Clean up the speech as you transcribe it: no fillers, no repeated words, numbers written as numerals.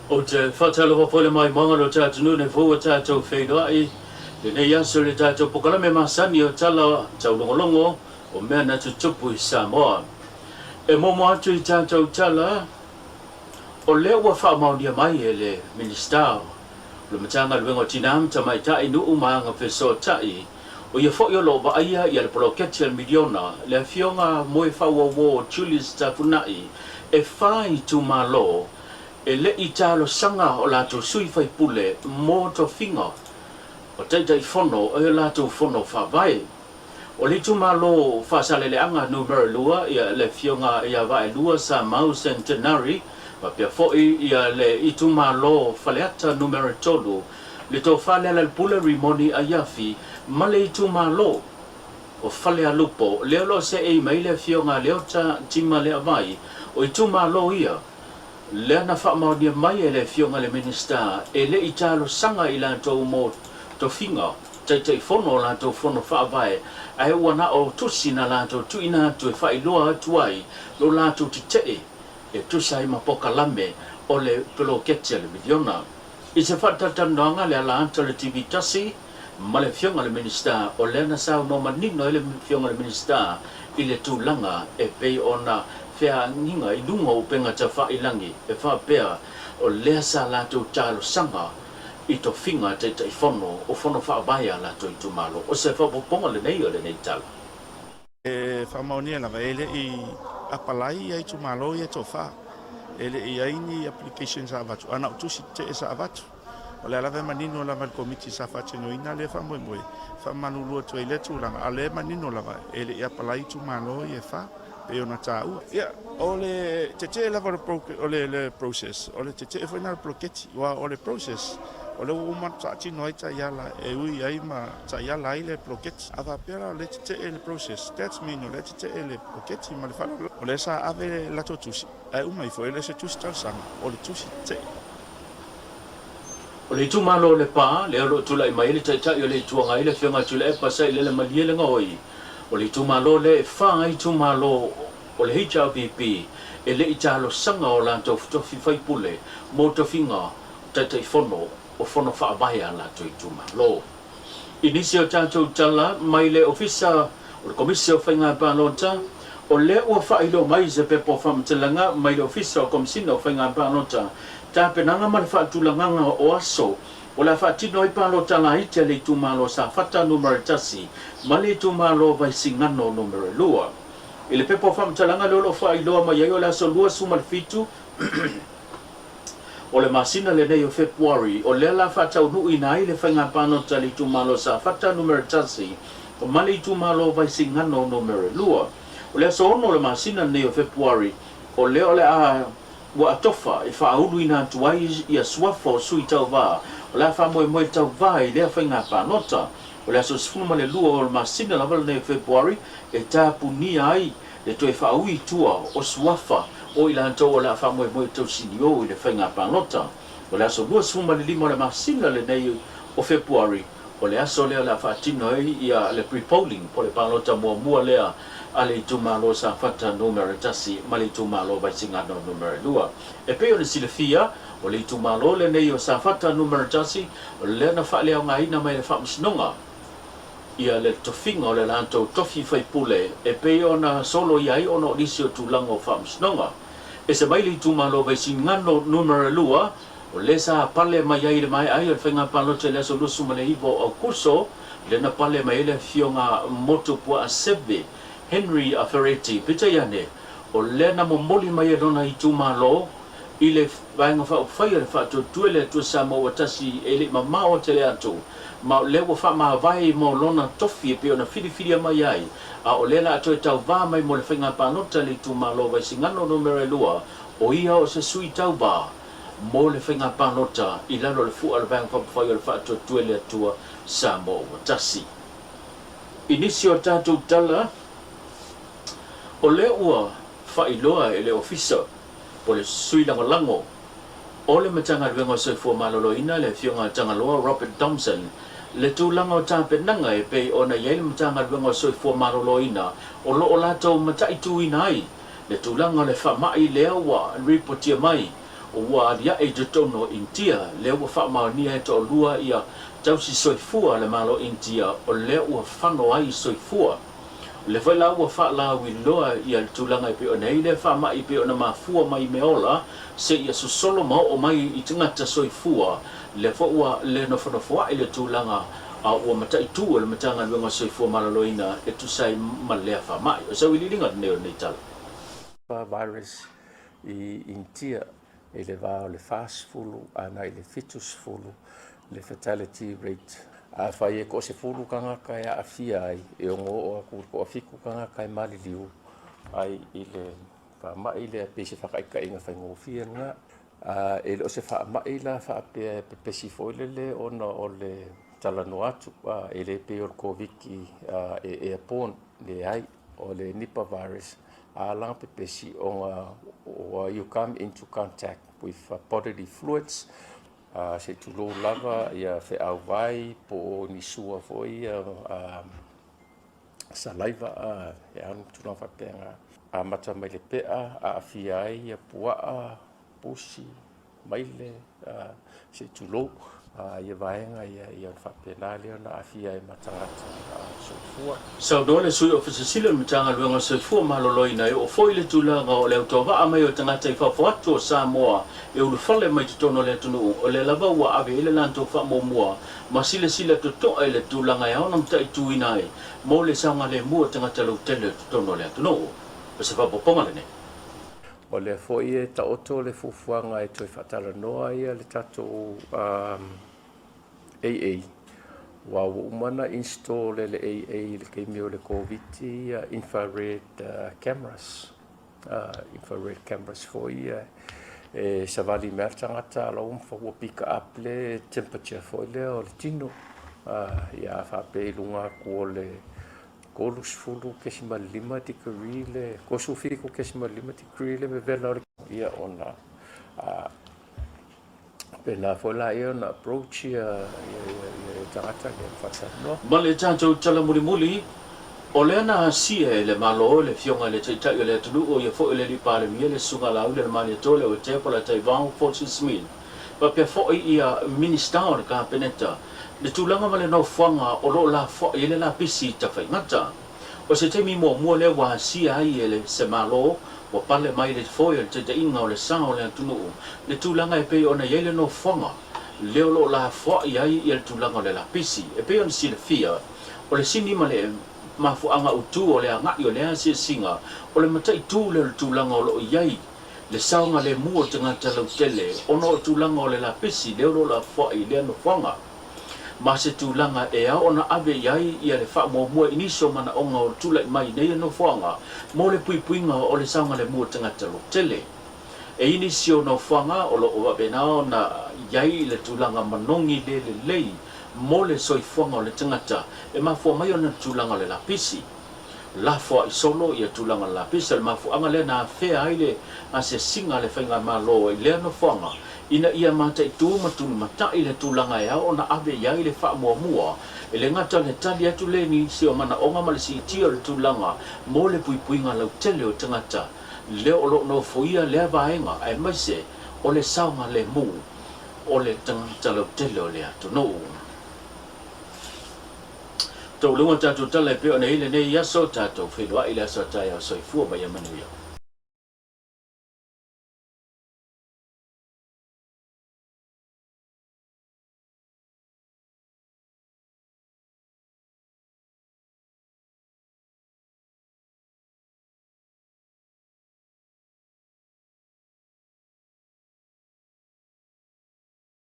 Ou te faatalofa foi le maimoaga lo tatou nei fou o tatou feiloai lenei aso le tatou pokalame masani o tala taulogologo o mea na tutupu i Samoa. E muamua atu i tatou tala, o lea ua faamaonia mai e le Minisita o le Matagaluega o Tinā ma Tamaitai, Nuu ma Agafesootai, o ia foi o loo vaaia ia le poloketi a le miliona, le afioga Moefaauouo Julius Tafunai, e 4 itumalo e le i talosaga o latou sui faipule mo tofiga o Taitaifono o latou fono faavae. O le itumalo Faasaleleaga Nu.2, ia le afioga ia Vaelua Samau Centenary, faapea foi ia le itumalo Faleata Nu.3, le Tofa Lealailepule Rimoni Aiafi, ma le itumalo o Falealupo, lea o lo o seei mai le afioga Leota Tima Leavai. O itumalo ia lea na faamaonia mai e le afioga le Minisita e le i talosaga i latou mo tofiga Taitaifono o latou fono faavae, ae ua na o tusi na latou tuuina atu e faailoa atu ai lo latou tetee e tusa ai ma pokalame o le poloketi a le miliona. I se faatalatalanoaga le ala atu o le TV 1 ma le afioga le Minisita, o lea na saunoa manino ai le afioga le Minisita i le tulaga e pei ona feagiga i luga o upega tafailagi e faapea o lea sa latou talosaga i tofiga Taitaifono o fono faavae a latou itumalo. O se faaopoopoga lenei o lenei tala. E faamaonia lava, e le i apalai ia itumalo ia tofa. E le i ai ni application sa avatu, ana o tusi tetee sa avatu. O lea lava e manino lava le komiti sa faatinoina lea faamoemoe, faamalulu atu ai lea tulaga, a o lea e manino lava, e le i apalai itumalo ia e 4, pei ona taua. Ia, o le tetee lava o le process, o le tetee foi na o le poloketi, aua o le process, o lea ua uma faatino ai taiala e ui ai ma taiala ai le poloketi. A faapea la o lea tetee le process, that's mean o lea tetee le poloketi ma le faaaloalo. O lea sa ave latou tusi, ae uma ifo e le o se tusi talosaga, o le tusi tetee. O le itumalo o Lepa, lea o lo o tulai mai ai le Taitai o le Itu Agai, le afioga Tuilaepa Sailele Malielegaoi. O le itumalo lea e 4 ai itumalo o le HRPP e le i talosaga o latou tofi faipule mo tofiga Taitaifono o fono faavae a latou itumalo. I nisi o tatou tala mai le Ofisa o le Komisi o Faiga Palota, o lea ua faailoa mai se pepa o faamatalaga mai le Ofisa o Komisina o Faiga Palota, tapenaga ma le faatulagaga o aso o le a faatino ai palota laiti a le itumalo Safata Nu.1 ma le itumalo Vaisigano Nu.2. I le pepa o faamatalaga lea o lo o faailoa mai ai o le aso 27 o le masina lenei o Fepuari, o lea la faataunuuina ai le faiga palota a le itumalo Safata Nu.1 ma le itumalo Vaisigano Nu.2. O le aso 6 o le masina lenei o Fepuari, o lea o le a ua atofa e faauluina atu ai ia suafa o sui tauvā o le a faamoemoe tauvā i lea faiga palota. O le aso 12 o le masina lava lenei o Fepuari e tapunia ai le toe faaui tua o suafa o i latou o le a faamoemoe tausinio i le faiga palota. O le aso 25 o le masina lenei o Fepuari, o le aso lea o le a faatino ai ia le pre-polling po le palota muamua lea a le itumalo Safata Nu.1 ma le itumalo Vaisigano Nu.2. E pei ona silafia, o le itumalo lenei o Safata Nu.1 lea na faaleaogaina mai le Faamasinoga ia le tofiga o le latou tofi faipule e pei ona solo ia ai ona o nisi o tulaga o Faamasinoga. E se mai le itumalo Vaisigano Nu.2, o lea sa pale mai ai le maea ai o le faiga palota i le aso 29 o Aukuso, lea na pale mai ai le afioga Motupuaaseve Henry Afereti. Peitai ane, o lea na momoli mai e lona itumalo i le vaega faaupufai o le Faatuatua i le Atua Samoa ua tasi e le i mamao tele atu, ma o lea ua faamavae mo lona tofi e pei ona filifilia mai ai, a o lea la a toe tauvā mai mo le faiga palota le itumalo Vaisigano Nu.2, o ia o se sui tauvā mo le faiga palota i lalo o le fua o le vaega faaupufai o le Faatuatua i le Atua Samoa ua tasi. I nisi o tatou tala, o lea ua faailoa e le Ofisa po le sui lagolago o le Matagaluega o Soifua Maloloina, le afioga Tagaloa Robert Thompson, le tulaga o tapenaga e pei ona i ai le Matagaluega o Soifua Maloloina o lo o latou mataituina ai le tulaga o le faamai lea ua ripotia mai. ua aliaʻe i totonu o Initia, lea ua faamaonia e toalua ia tausi soifua a le Malo o Initia o lea ua fano ai soifua. O lea foi la ua faalauiloa ia le tulaga e pei ona i ai lea faamaʻi e pei ona mafua mai i meaola seia sosolo ma oo mai i tagata soifua, lea foi ua le nofonofoaʻi le tulaga a ua mataitū e le Matagaluega o Soifua Maloloina e tusa ai ma lea faamaʻi. O se auiliiliga lenei o lenei tala. Virus i Initia i le va o le 40 agai i le 70 le fatality rate. Afai e toasefulu tagata e aafia ai, e ono oo atu i le toafitu tagata e maliliu ai i le faamai lea, pei se faataitaiga faigofie lena. E le o se faamai la faapea e pepesi foi lele ona o le talanoa atu, e le pei o le Koviti e airborne, leai, o le Nipah virus a lana pepesi ona ua you come into contact with bodily fluids, se i tulou lava ia feau vai po o ni sua foi ia saliva, e a ni tulaga faapena. Amata mai le pea, aafia ai ia puaa, pusi, maile, se i tulou, ia vaega ia, ia ona faapena lea ona aafia ai ma tagata soifua. Saunoa le Sui Ofisa Sili o le Matagaluega o Soifua Maloloina e oo foi le tulaga o le autovaa mai o tagata i fafo atu o Samoa e ulufale mai totonu o le atunuu, o lea lava ua ave i ai le latou faamuamua ma silasila totoa i le tulaga e ao ona mataituina ai mo le saogalemu o tagata lautele o totonu o le atunuu. O se faaopoopoga lenei. O lea foi e taoto le fuafuaga e toe faatalanoa ia le tatou AA, aua ua uma ona install e le AA i le taimi o le Koviti ia infrared cameras, infrared cameras foi ia e savali mai lava le tagata a o la ua pick up le temperature foi lea o le tino. Ia a faapea i luga atu o le 30.5 degree le 37.5 degree le vevela o le ia ona pēlā foi laia ona approach ia ia tagata lea ma faatalanoa. Ma le tatou tala mulimuli, o lea na asia e le Malo le Afioga i le Taitai o le atunuu, o ia foi o le Alii Palemia, le Susuga Laauli o le Malietoa Leuatea Polataivao Fosi Smith, faapea foi ia Minisita o le Kapeneta, le tulaga ma le nofoaga o lo o lafoai ai le lapisi i Tafaigata. O se taimi muamua lea ua asia ai e le se Malo ua pale mai le foe o le taitaiga o le sa o le atunuu le tulaga e pei ona i ai le nofoaga lea o lo o lafoai ai ia le tulaga o le lapisi. E pei ona silafia, o le sini ma le mafuaaga autu o le agai o lea asiasiga o le mataitu lea o le tulaga o lo o i ai le saogalemu o tagata lautele ona o tulaga o le lapisi lea o lo o lafoai i lea nofoaga ma se tulaga e ao ona ave i ai ia le faamuamua i nisi o manaoga o tulai mai i nei nofoaga mo le puipuiga o le saogalemu o tagata lautele. E i nisi o nofoaga o lo o faapena ona i ai le tulaga manogi le lelei mo le soifuaga o le tagata e mafua mai ona tulaga o le lapisi. Lafoai solo ia tulaga lapisi o le mafuaaga lea na afea ai le asiasiga a le Faigamalo i lea nofoaga ina ia mataitū ma tulimatai le tulaga e ao ona ave i ai le faamuamua e le gata o le tali atu le nisi o manaoga ma le siitia o le tulaga mo le puipuiga lautele o tagata lea o lo o nofoia lea vaega aemaise o le saogalemu o le tagata lautele o le atunuu. Taualuga tatou tala e pei ona i ai lenei aso, tatou feiloai i le aso a taeao. Soifua ma ia manuia.